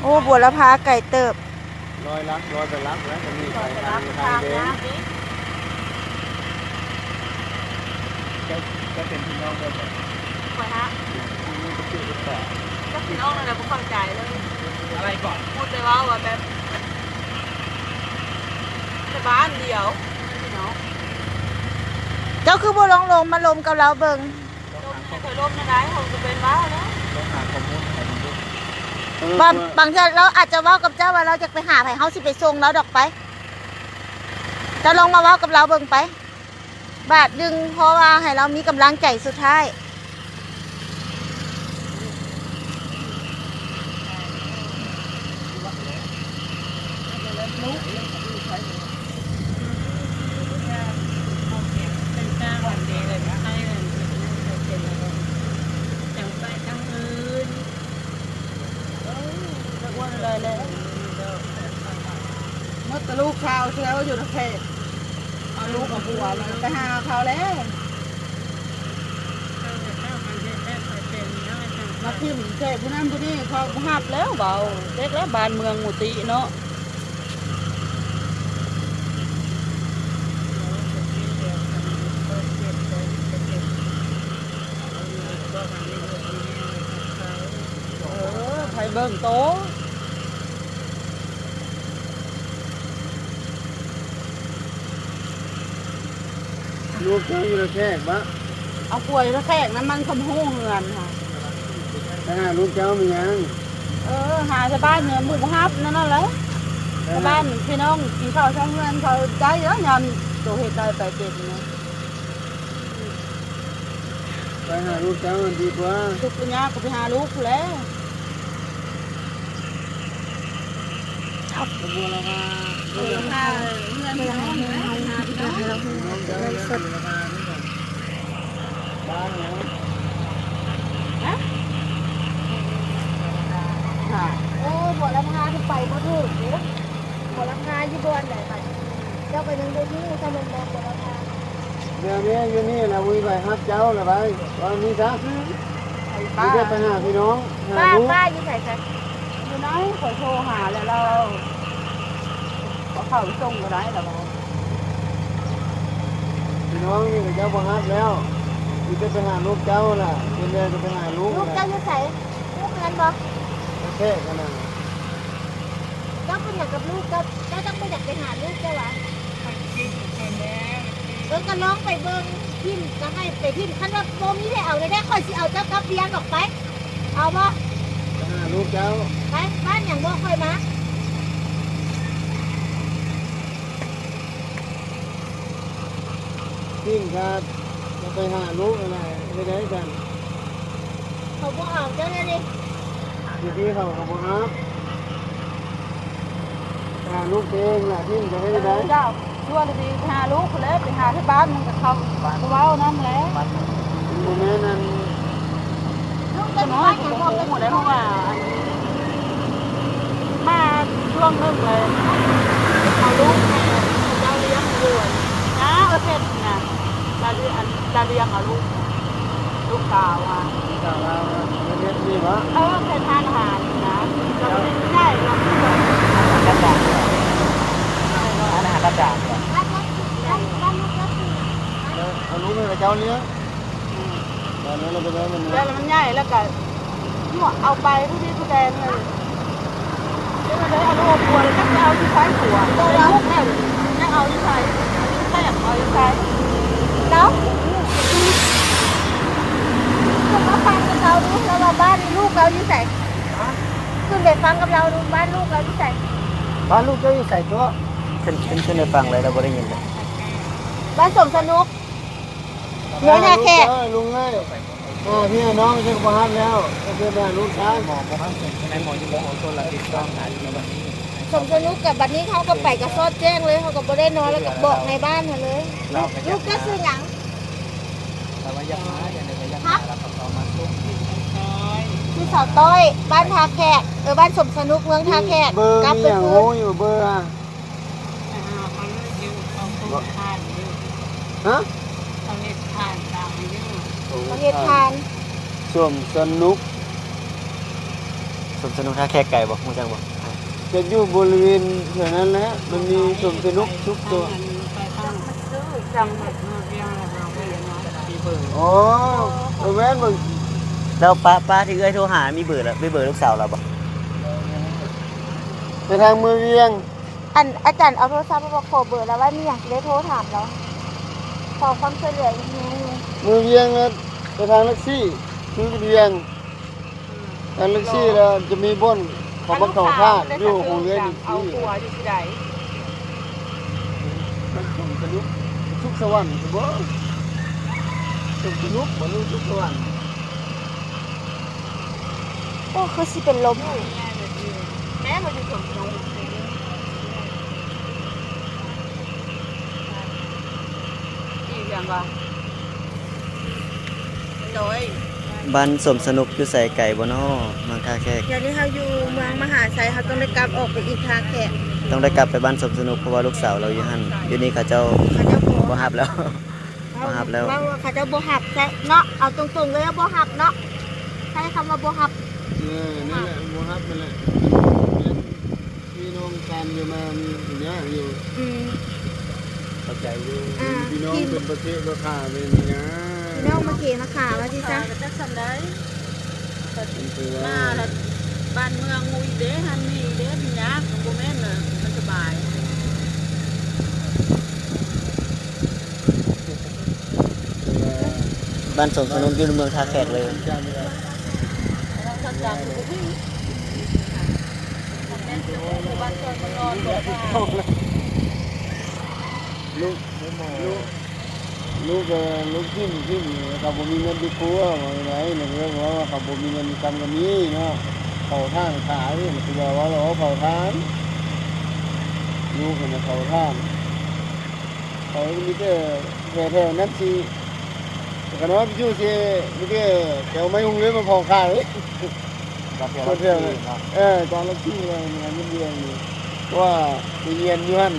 ໂອ້ ບົວລະພາໄກເຕີບ. ຮ້ອຍຫຼັກ ຮ້ອຍກວ່າຫຼັກແລ້ວ ກໍມີໄປທາງ ທາງແດງ. ເຈົ້າ ເຈົ້າເປັນພີ່ນ້ອງກັນບໍ່? ຂ້ອຍຫາ ອືມ ກໍຄືກັນ. ຈັກພີ່ນ້ອງແນວໃດ ບໍ່ເຂົ້າໃຈເລີຍ. ອາໄລກ່ອນ? ພຸດແຕ່ເວົ້າວ່າແບບ ແຕ່ບ້ານດຽວ ພີ່ນ້ອງ. ເຈົ້າຄືບໍ່ລອງລົມມາລົມກັບລາວເບິ່ງ? ລົມໃຫ້ຂ້ອຍລົມແນວໃດ? ຂ້ອຍກໍເປັນບ້າແລ້ວ. ລອງຫາຂໍ້ມູນໃຫ້ເບິ່ງດູ. ເອີ ບາງ ບາງເທື່ອລາວອາດຈະເວົ້າກັບເຈົ້າວ່າລາວຢາກໄປຫາໃຜ ເຮົາຊິໄປສົ່ງລາວດອກໄປ. ເຈົ້າລອງມາເວົ້າກັບລາວເບິ່ງໄປ ບາດໜຶ່ງ ເພາະວ່າໃຫ້ລາວມີກຳລັງໃຈສຸດທ້າຍ. ໝົດແຕ່ລູກສາວແຊວຢູ່ນະເຂດ ເອົາລູກເອົາຜົວແລ້ວໄປຫາເຂົາແລ້ວ. ມາຖິ້ມເສຍຜູ້ນັ້ນຜູ້ນີ້ ເຂົາບໍ່ຮັບແລ້ວ ເວົ້າເດັກແລ້ວ ບ້ານເມືອງໝູຕິເນາະ. ເອີ ໃຜເບິ່ງໂຕ. ລູກເຈົ້າຢູ່ນະແຂກບະ? ເອົາຜົວຢູ່ນະແຂກນຳ ມັນຄຳຮູ້ເຮືອນຫັ້ນ. ໄປຫາລູກເຈົ້າແມ່ນຫຍັງ? ເອີ ຫາຊາວບ້ານເມືອງໝູ່ຮັບນັ້ນແຫຼະ. ຊາວບ້ານພີ່ນ້ອງກິນເຂົ້າຊ່ອງເຮືອນເຂົາໄດ້ເອີ ຍາມໂຕເຮັດໄດ້ໄປເປັນນະ. ໄປຫາລູກເຈົ້າຫັ້ນດີກວ່າ. ທຸກຍາກກໍໄປຫາລູກພຸ້ນແຫຼະ. ເອົາ ເອີ ເຮືອນພີ່ນ້ອງເດີ ຫາພີ່ນ້ອງເດີ ເຮືອນລາວ ບ້ານຫຍັງ? ຮະ? ໂອ້ ບົວລະພາໄປບໍ່ຖືກເດ້. ບົວລະພາຢູ່ບ່ອນໃດບັດນີ້? ເຈົ້າກໍຍັງບໍ່ຮູ້ຊ້ຳແມ່ນບໍ່ ບົວລະພາ. ດຽວນີ້ຢູ່ນີ້ລະ ບໍ່ມີໃຜຮັບເຈົ້າລະໄປ ວ່ານີ້ຊະ. ໄປ ໄປຫາພີ່ນ້ອງ ຫາລູກ. ປ້າຢູ່ໃສຊະ? ຢູ່ໃນ ຂ້ອຍໂທຫາແລ້ວ ລາວເອົາເຂົ້າໄປສົ່ງກໍໄດ້ລະ. ພີ່ນ້ອງນີ້ເຂົາເຈົ້າບໍ່ຮັບແລ້ວ ມີແຕ່ໄປຫາລູກເຈົ້າລະ. ເປັນແນວໃດກໍໄປຫາລູກ. ລູກເຈົ້າຢູ່ໃສ? ຢູ່ເຮືອນບໍ່? ແທ້ໆ ຂະໜາດ. ເຈົ້າເປັນຫຍັງກັບລູກເຈົ້າ? ເຈົ້າຈັ່ງບໍ່ຢາກໄປຫາລູກເຈົ້າຫວາ? ເອີ ກໍລອງໄປເບິ່ງ. ຖິ້ມກໍໃຫ້ໄປຖິ້ມ. ຄັນວ່າບໍ່ມີໃຜເອົາແທ້ໆ ຂ້ອຍຊິເອົາເຈົ້າກັບວຽງອອກໄປ. ເອົາບໍ່? ໄປຫາລູກເຈົ້າ. ໄປ. ບ້ານຫຍັງ? ບອກຂ້ອຍມາ. ຖິ້ມກໍໄປຫາລູກຫັ້ນແຫຼະ. ເຮັດໄດ້ຊັ້ນ? ເຂົາບໍ່ເອົາເຈົ້າແລ້ວເດ້. ຢູ່ທີ່ເຂົາກໍບໍ່ຮັບ. ຫາລູກເອງລະ ຖິ້ມຈະເຮັດໄດ້. ເຈົ້າ ຊວນດີໄປຫາລູກພຸ້ນແຫຼະ ໄປຫາທີ່ບ້ານມັນກໍເຂົ້າ ເວົ້ານຳແຫຼະ. ບໍ່ແມ່ນອັນ ລູກເຈົ້າຢູ່ບ້ານຫຍັງ? ບໍ່ຮູ້ແຫຼະ ເພາະວ່າອັນ ມາຊ່ວງໜຶ່ງເລີຍ ເອົາລູກໃຫ້ເຂົາເຈົ້າລ້ຽງຢູ່ນະ ເອີ ເພັດນະ ລະ ອັນ ລະລ້ຽງເອົາລູກ ລູກສາວອະ. ລູກສາວລາວເຮັດນີ້ບໍ? ເອີ ເຮັດຮ້ານອາຫານນະ ລະບໍ່ໄດ້ໃຫຍ່ລະ. ຮ້ານອາຫານຮັບຈ້າງບໍ? ເອີ ເອົາລູກໃຫ້ເຂົາເຈົ້າລ້ຽງ. ອືມ ແລ້ວມັນໃຫຍ່ແລ້ວກໍ ເອົາໄປຜູ້ນີ້ຜູ້ແດນເລີຍ. ເອົາລູກເອົາຜົວ ຈັກຊິເອົາຢູ່ໃສຜົວ ລູກແລ້ວ ຍັງເອົາຢູ່ໃສ? ແທ້ ເອົາຢູ່ໃສ? ເນາະ ຂຶ້ນມາຟັງກັບລາວດູ ລາວວ່າບ້ານລູກລາວຢູ່ໃສ? ຂຶ້ນໄປຟັງກັບລາວດູ ບ້ານລູກລາວຢູ່ໃສ? ບ້ານລູກເຈົ້າຢູ່ໃສຕົວະ? ຂຶ້ນ ຂຶ້ນ ຂຶ້ນໄປຟັງເລີຍ ລາວບໍ່ໄດ້ຍິນເລີຍ. ບ້ານສົມສະໜຸກ ເມືອງທ່າແຂກ. ລຸງເອີຍ ເອີ ພີ່ນ້ອງເພິ່ນບໍ່ຮັບແລ້ວ ເພິ່ນໄປຫາລູກຊາຍ. ໝໍບໍ່ຮັບ ໃນໝໍຢູ່ບໍ່ຮອດຄົນລະຕິດຕໍ່ຫາຢູ່ບັດນີ້. ສົມສະໜຸກກັບບັດນີ້ ເຮົາກໍໄປກໍຊອດແຈ້ງເລີຍ ເຮົາກໍບໍ່ໄດ້ນອນ ແລ້ວກໍບອກໃນບ້ານຫັ້ນເລີຍ. ລູກ ລູກເຈົ້າຊື່ຫຍັງ? ແຕ່ວ່າຢາກມາ ຢາກໄດ້ກໍຢາກມາ ແລ້ວກໍເຂົ້າມາສົ່ງ. ຊື່ສາວຕ້ອຍ ບ້ານທ່າແຂກ ເອີ ບ້ານສົມສະໜຸກ ເມືອງທ່າແຂກ. ເບີ ກັບໄປຄືນ ມີຫຍັງຮູ້ຢູ່ເບີ? ໄປຫາເຂົາເລີຍຢູ່ ເຂົາຄົງທານຢູ່. ຮະ? ເຂົາເຮັດທານຕາຍຢູ່. ເຂົາເຮັດທານ. ສົມສະໜຸກ ສວນສະໜຸກທ່າແຂກໄກບໍ່? ຮູ້ຈັກບໍ່? ຈະຢູ່ບໍລິເວນແຖວນັ້ນແຫຼະ ມັນມີສວນສະໜຸກທຸກຕົວ. ອໍ ເອີ ແມ່ນເບິ່ງ. ແລ້ວປ້າ ປ້າທີ່ເອື້ອຍໂທຫາ ມີເບີລະ ມີເບີລູກສາວລາວບໍ່? ໄປທາງເມືອງວຽງ. ອັນ ອາຈານເອົາໂທລະສັບມາບອກ ຂໍເບີລາວໄວ້ ມີຫຍັງຊິໄດ້ໂທຖາມລາວ ຂໍຄວາມຊ່ວຍເຫຼືອອີກແຮງໜຶ່ງ. ເມືອງວຽງນະ ໄປທາງຫຼັກສີ່ ຄືວຽງ. ອັນເລັກຊີ້ລະຈະມີບ່ອນເຂົາມາເຂົ້າທານຢູ່ໂຮງຮຽນນີ້. ເອົາຜົວຢູ່ທີ່ໃດ? ມັນສົມສະໜຸກສຸກສະຫວັນບໍ? ສົມສະໜຸກບໍ ຫຼືສຸກສະຫວັນ? ໂອ້ ຄືຊິເປັນລົມ. ແມ່ມາຢູ່ສົມສະໜຸກ. ອີກຫຍັງວະ? ໂດຍ ບ້ານສົມສະໜຸກຢູ່ໃສ ໄກບໍ່ນໍ ເມືອງທ່າແຂກ? ດຽວນີ້ເຮົາຢູ່ເມືອງມະຫາໄຊ ເຮົາຕ້ອງໄດ້ກັບອອກໄປອີກທ່າແຂກ. ຕ້ອງໄດ້ກັບໄປບ້ານສົມສະໜຸກ ເພາະວ່າລູກສາວລາວຢູ່ຫັ້ນ. ຢູ່ນີ້ເຂົາເຈົ້າ ເຂົາເຈົ້າບໍ່ ບໍ່ຮັບແລ້ວ ບໍ່ຮັບແລ້ວ. ເຮົາ ເຮົາວ່າເຂົາເຈົ້າບໍ່ຮັບຊະເນາະ ເອົາຕົງໆເລີຍວ່າບໍ່ຮັບເນາະ ໃຊ້ຄຳວ່າບໍ່ຮັບ. ເອີ ນັ້ນແຫຼະ ບໍ່ຮັບນັ້ນແຫຼະ. ພີ່ນ້ອງກັນຢູ່ມາມີຫຍັງຢູ່. ອືມ ເຂົ້າໃຈຢູ່. ອ່າ ພີ່ນ້ອງເປັນປະເທດບໍ່ຄ່າແມ່ນຫຍັງ? ພີ່ນ້ອງມາເກມາຂາວ່າຊີ້ຊະ. ຈັກສ່ຳໃດ ມາລະບ້ານເມືອງໝູ່ອີກເດ້ ຫັ້ນນີ້ອີກເດ້ ມັນຍາກ ມັນບໍ່ແມ່ນນະ ມັນສະບາຍ. ບ້ານສົມສະໜຸກຢູ່ເມືອງທ່າແຂກເລີຍ. ລູກ ລູກ ລູກ ເອີ ລູກຖິ້ມ ຖິ້ມ ເຂົາບໍ່ມີເງິນຢູ່ຄົວ ວ່າໄງ ເຂົາບໍ່ມີເງິນຢູ່ກຳກໍມີເນາະ. ເຂົາທານຂາຍ ຄືວ່າ ວ່າເຂົາທານ ລູກຫັ້ນນະ ເຂົາທານ. ເຂົາມີແຕ່ແຖວໆນັ້ນຊິ ຄັນວ່າຢູ່ຊິ ມີແຕ່ແຖວໄມ້ຮຸ່ງເລີຍມາເຜົາຂາຍ. ຄົນແຖວນັ້ນ ເອີ ການລັກທີ່ແລ້ວມັນເລື່ອງນີ້ ເພາະວ່າໄປຮຽນຢູ່ຫັ້ນ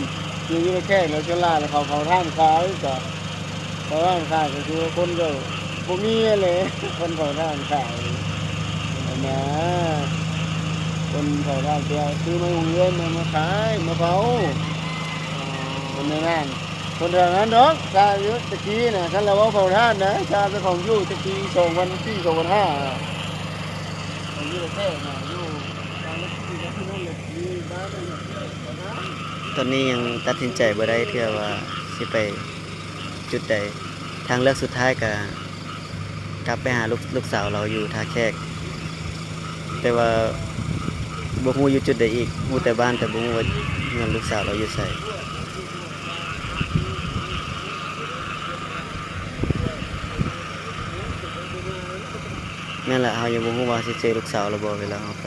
ຮຽນຢູ່ແຂກແລ້ວ ສ່ວນຫຼາຍແລ້ວເຂົາເຜົາຖ່ານຂາຍ. ກະເຜົາຖ່ານຂາຍ ກໍຄືວ່າຄົນກໍບໍ່ມີຫັ້ນແຫຼະ ຄົນເຜົາຖ່ານຂາຍຫັ້ນນະ. ຄົນເຜົາຖ່ານ ໄປຊື້ໄມ້ຮຸ່ງເຮືອນມາ ມາຂາຍ ມາເຜົາ ເປັນແນວນັ້ນ. ຄົນແຖວນັ້ນດອກ ຊາຢູ່ຕະກີ້ນະ ຄັນລາວເວົ້າເຜົາຖ່ານນະ ຊາເປັນຂອງຢູ່ຕະກີ້ ສອງພັນສີ່ ສອງພັນຫ້າ ຂອງຢູ່ແທ້ນະ ຢູ່ກາງລັດທີ່ ຢູ່ບ້ານນັ້ນນະ. ຕອນນີ້ຍັງຕັດສິນໃຈບໍ່ໄດ້ເທື່ອວ່າຊິໄປຈຸດໃດ. ທາງເລືອກສຸດທ້າຍກະ ກັບໄປຫາລູກ ລູກສາວລາວຢູ່ທ່າແຂກ ແຕ່ວ່າບໍ່ຮູ້ຢູ່ຈຸດໃດອີກ ຮູ້ແຕ່ບ້ານ ແຕ່ບໍ່ຮູ້ວ່າເຮືອນລູກສາວລາວຢູ່ໃສ. ແມ່ນລະ ເຮົາຍັງບໍ່ຮູ້ວ່າຊິເຈີລູກສາວລາວບໍ່ ເວລາເຮົາໄປ.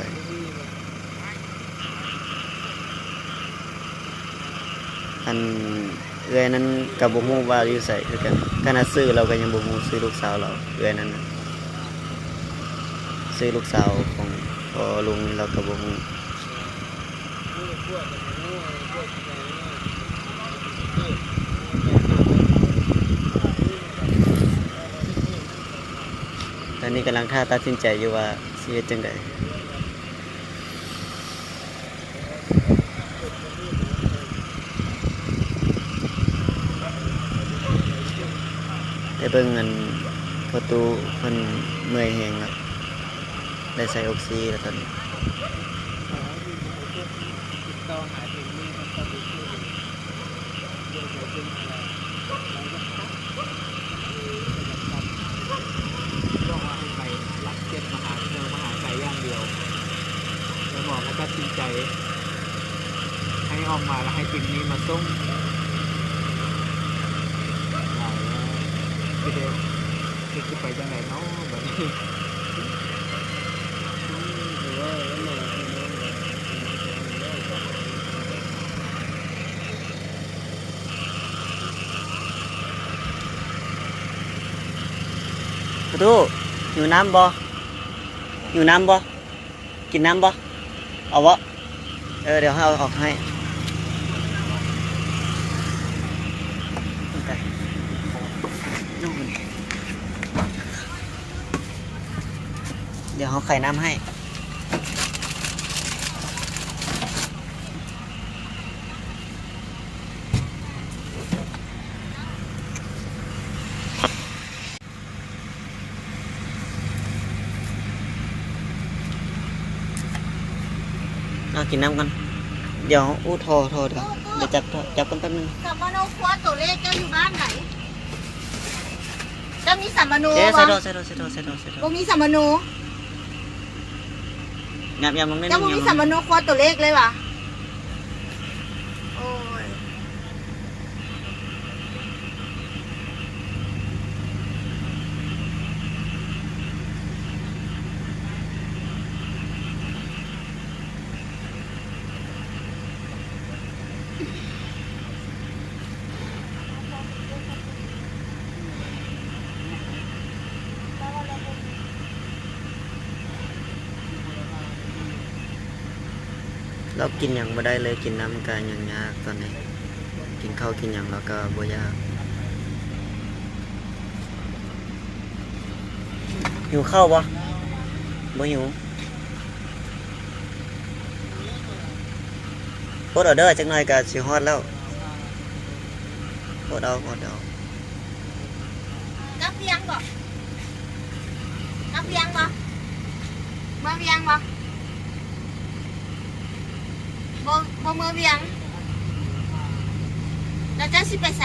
ອັນເອື້ອຍນັ້ນກໍບໍ່ຮູ້ວ່າຢູ່ໃສຄືກັນ ຂະໜາດຊື່ລາວກໍຍັງບໍ່ຮູ້ ຊື່ລູກສາວລາວ ເອື້ອຍນັ້ນນະ ຊື່ລູກສາວຂອງພໍ່ລຸງນີ້ລາວກໍບໍ່ຮູ້. ຕອນນີ້ກຳລັງຖ້າຕັດສິນໃຈຢູ່ວ່າຊິເຮັດຈັ່ງໃດ. ໄປເບິ່ງອັນພໍ່ຕູ້ເພິ່ນເມື່ອຍແຮງແລ້ວ ໄດ້ໃສ່ອົກຊີແລ້ວຕອນນີ້. ບອກວ່າໃຫ້ໄປຫຼັກເຈັດມະຫາ ເມືອງມະຫາໄຊຢ່າງດຽວ ແລ້ວໝໍກໍຕັດສິນໃຈໃຫ້ອອກມາ ແລ້ວໃຫ້ຕິມນີ້ມາສົ່ງ. ຕາຍແລ້ວ ຊິໄດ້ ຊິໄປຈັ່ງໃດເນາະບັດນີ້. ປະຕູ ຫິວນ້ຳບໍ່? ຫິວນ້ຳບໍ່? ກິນນ້ຳບໍ່? ເອົາບໍ່? ເອີ ດຽວເຮົາເອົາອອກໃຫ້. ດຽວເຮົາໄຂນ້ຳໃຫ້. ເອົາກິນນ້ຳກ່ອນ ດຽວອູ່ ທໍ່ ທໍ່ ດຽວ ດຽວຈັບ ຈັບກ່ອນແປັບໜຶ່ງ. ສຳມະໂນຄົວໂຕເລກ ເຈົ້າຢູ່ບ້ານໃດ? ເຈົ້າມີສຳມະໂນບໍ່? ໃສ່ທໍ່ ໃສ່ທໍ່ ໃສ່ທໍ່ ໃສ່ທໍ່ ບໍ່ມີສຳມະໂນ. ຫຍັບ ຫຍັບລົງໜ້ອຍໜຶ່ງ ເຈົ້າບໍ່ມີສຳມະໂນຄົວໂຕເລກເລີຍຫວາ? ໂອ້ຍ. ລາວກິນຫຍັງບໍ່ໄດ້ເລີຍ ກິນນ້ຳກະຫຍັງຍາກຕອນນີ້ ກິນເຂົ້າກິນຫຍັງລາວກະບໍ່ຢາກ. ຫິວເຂົ້າບໍ່? ບໍ່ຫິວ. ອົດເອົາເດີ ຈັກໜ້ອຍກະຊິຮອດແລ້ວ ອົດເອົາ ອົດເອົາ. ກັບວຽງບໍ່? ກັບວຽງບໍ່? ເມືອວຽງບໍ່? ບໍ່ ບໍ່ເມືອວຽງ. ແລ້ວເຈົ້າຊິໄປໃສ?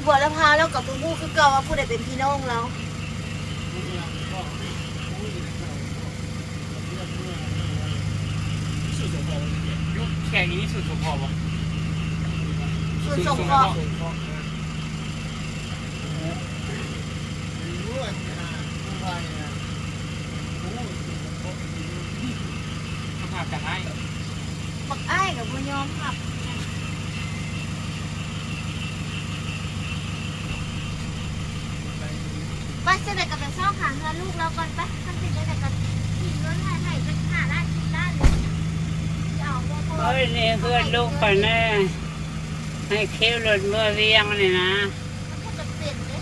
ບັວລະພາລາວກະບໍ່ຮູ້ຄືເກົ່າວ່າຜູ້ໃດເປັນພີ່ນ້ອງລາວ. ແຂກນີ້ສູນສົງເຄາະບໍ່? ສູນສົງເຄາະ. ບັກອ້າຍກະບໍ່ຍອມຮັບ. ໄປ ຈັ່ງໃດກະໄປຊອກຫາເຮືອນລູກລາວກ່ອນໄປ. ຄັນເປັນຈັ່ງໃດກະມີເງິນໃຫ້ ໃຫ້ຈັກຫ້າລ້ານ ສິບລ້ານນີ້ ຊິເອົາບໍ່ພໍ. ເອີຍ ນີ້ເຮືອນລູກຂ້ອຍແນ່ ໃຫ້ເຄວລົດເມືອວຽງນີ້ນະ. ມັນບໍ່ຈຳເປັນເດ້.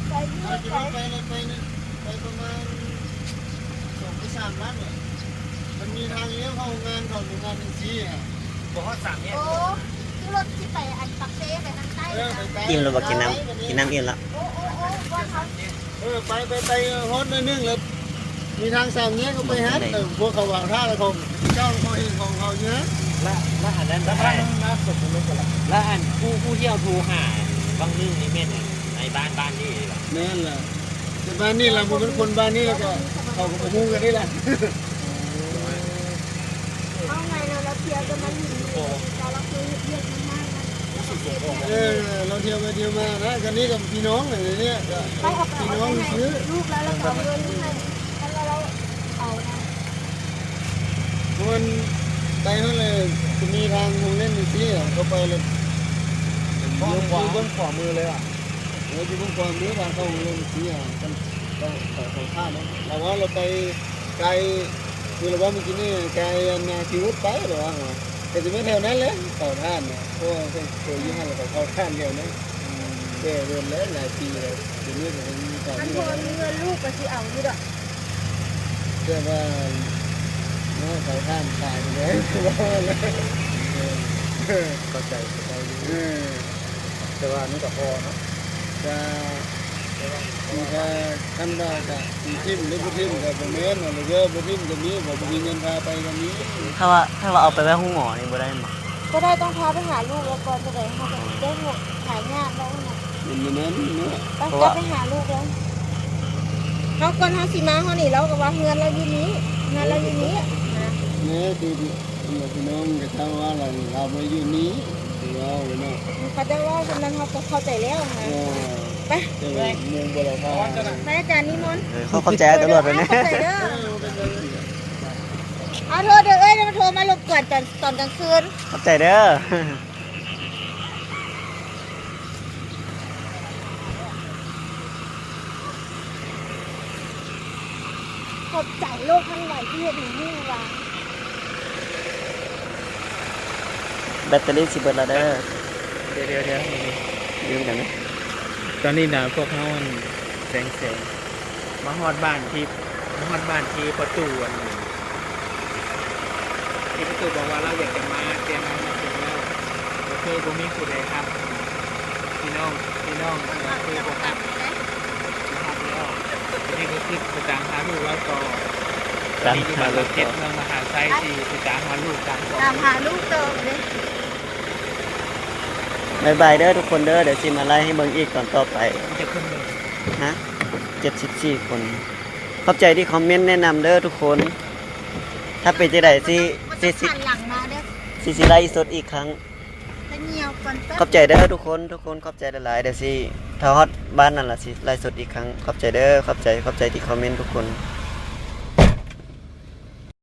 ໄປ ໄປ ໄປ ໄປປະມານສອງໄປສາມຫຼັກແຫຼະ. ມັນມີທາງລ້ຽວເຂົ້າໂຮງງານ ເຂົ້າໂຮງງານຈັ່ງຊີ້ ບໍ່ຮອດສາມແຍກ. ໂອ້ ຄືລົດຊິໄປອັນປາກເຊ ໄປທາງໃຕ້. ເອີ ໄປໃຕ້. ອີ່ມແລ້ວບໍ່? ກິນນ້ຳ ກິນນ້ຳອີ່ມລະ. ໂອ້ ໂອ້ ໂອ້ ບ່ອນເຮົາ ເອີ ໄປ ໄປ ໄປຮອດໜ້ອຍໜຶ່ງແລ້ວ ມີທາງສາມແຍກກໍໄປຫັ້ນ. ເອີ ພວກເຂົາວາງທ່າແລ້ວ ເຂົາເຈົ້າເຂົາເຮັດຂອງເຂົາຢູ່ຫັ້ນ. ລະ ລະອັນນັ້ນ ລະອັນ ລະອັນຜູ້ ຜູ້ທີ່ເຮົາໂທຫາຫວ່າງໜຶ່ງນີ້ແມ່ນໃນບ້ານ ບ້ານນີ້ຫວາ? ແມ່ນລະ. ແຕ່ບ້ານນີ້ລະ ບໍ່ແມ່ນຄົນບ້ານນີ້ ແລ້ວກໍເຂົາກໍບໍ່ຮູ້ກັນນີ້ລະ. ເອົາໄງລະ ລາວທ່ຽວແຕ່ມາຢູ່ນີ້ ລາວເຄີຍເຮັດວຽກຢູ່ຫ້າງນັ້ນ ລາວກໍເຮັດວຽກ. ເອີ ລາວທ່ຽວໄປທ່ຽວມານະ ຄັນນີ້ກໍພີ່ນ້ອງແຫຼະ ນີ້ກໍພີ່ນ້ອງຊື່. ລູກລາວ ລາວກໍເອົາເງິນໃຫ້ ຄັນວ່າລາວເອົານະ. ເພາະມັນໄປຫັ້ນແຫຼະ ຈະມີທາງໂຮງຮຽນນີ້ ເຂົ້າໄປແລ້ວ ຢູ່ເບື້ອງຂວາມືເລີຍອະ. ເອີ ຢູ່ເບື້ອງຂວາມືທາງເຂົ້າໂຮງຮຽນນີ້ ຄັນເຂົ້າ ເຂົ້າ ເຂົ້າທາງນັ້ນ ລາວວ່າລາວໄປໄກ ຄືລາວວ່າມື້ກີ້ນີ້ ໄກອັນນາຂີ່ລົດໄປ ລາວວ່າ ກໍຊິແມ່ນແຖວນັ້ນແຫຼະ ເຂົ້າທາງນະ ເພາະວ່າເຄີຍຢູ່ຫັ້ນ ແລ້ວກໍເຂົ້າທາງແຖວນັ້ນ. ແຕ່ໂດນແລ້ວ ຫຼາຍປີແລ້ວ ດຽວນີ້ກໍຍັງມີເຂົ້າຢູ່. ຄັນບໍ່ມີເງິນລູກກໍຊິເອົາຢູ່ດອກ. ແຕ່ວ່າເນາະ ເຂົາທາງຕາຍແລ້ວ ເຂົ້າໃຈ ເຂົ້າໃຈຢູ່. ເອີ ແຕ່ວ່າມັນກໍພໍເນາະ ກະ ກະ ຄັນວ່າກະຊິຖິ້ມຫຼືບໍ່ຖິ້ມກໍບໍ່ແມ່ນ ຫຼືວ່າບໍ່ຖິ້ມກໍມີ ບໍ່ ບໍ່ມີເງິນພາໄປກໍມີ. ຖ້າວ່າ ຖ້າວ່າເອົາໄປໄວ້ໂຮງໝໍນີ້ບໍ່ໄດ້ແມ່ນບໍ່? ບໍ່ໄດ້ ຕ້ອງພາໄປຫາລູກລາວກ່ອນ ຈັ່ງໃດເຮົາກໍໄດ້ຫາຍາດແລ້ວນະ. ມັນແນວນັ້ນເນາະ ໄປ ເພາະວ່າ ໄປຫາລູກລາວ. ເຮົາກ່ອນເຮົາຊິມາຮອດນີ້ ລາວກໍວ່າເຮືອນລາວຢູ່ນີ້ ເຮືອນລາວຢູ່ນີ້ນະ. ແມ່ນ ຄື ຄືພີ່ນ້ອງເຂົາເຈົ້າວ່າລາວ ລາວບໍ່ໄດ້ຢູ່ນີ້ ຄືເວົ້າເນາະ. ເຂົາເຈົ້າເວົ້າສ່ຳນັ້ນ ເຮົາກໍເຂົ້າໃຈແລ້ວນະ. ເອີ ໄປ ແຕ່ວ່າມຸງບໍ່ລະພາ ໄປ ອາຈານນິມົນ. ເອີ ເຂົາຂອບໃຈຕຳຫຼວດໄປແນ່ ຂອບໃຈເດີ. ເອີ ເອົາ ໂທດເດີເອີຍ ມາໂທມາລົບກວນຕອນ ຕອນກາງຄືນ. ຂອບໃຈເດີ. ຂອບໃຈໂລກທັງໃບທີ່ເຮັດໃຫ້ຮູ້ວ່າ ແບັດເຕີຣີຊິເບິດແລ້ວເດີ. ດຽວໆໆ ລືມກັນເດີ. ຕອນນີ້ນະ ພວກເຮົາອັນ ແສງໆ ມາຮອດບ້ານທີ່ ມາຮອດບ້ານທີ່ພໍ່ຕູ້ອັນ ທີ່ພໍ່ຕູ້ບອກວ່າລາວຢາກຈະມາ ແຕ່ມາຮອດເຖິງແລ້ວ ກໍຄືບໍ່ມີຜູ້ໃດຮັບ. ພີ່ນ້ອງ ພີ່ນ້ອງກໍຄືບໍ່ຮັບ ບໍ່ຮັບແລ້ວ. ທີນີ້ກໍຄືໄປຕາມຫາລູກລາວຕໍ່ ຕອນນີ້ຢູ່ບ້ານຫຼັກເຈັດ ເມືອງມະຫາໄຊ ຊິໄປຕາມຫາລູກຕາມສອງ ຕາມຫາລູກຕໍ່ເດ້. ບາຍບາຍເດີທຸກຄົນເດີ ດຽວຊິມາໄລ່ໃຫ້ເບິ່ງອີກຕອນຕໍ່ໄປ. ມີຈັກຄົນເດີ? ຮະ? ເຈັດສິບສີ່ຄົນ. ຂອບໃຈທີ່ຄອມເມັນແນະນຳເດີທຸກຄົນ. ຖ້າເປັນຈັ່ງໃດຊິ ຊິ ຊິ ຊິ ຊິໄລສົດອີກຄັ້ງ. ຂອບໃຈເດີທຸກຄົນ ທຸກຄົນຂອບໃຈຫຼາຍໆ. ດຽວຊິ ຖ້າຮອດບ້ານນັ້ນລະຊິໄລສົດອີກຄັ້ງ. ຂອບໃຈເດີ ຂອບໃຈ ຂອບໃຈທີ່ຄອມເມັນທຸກຄົນ.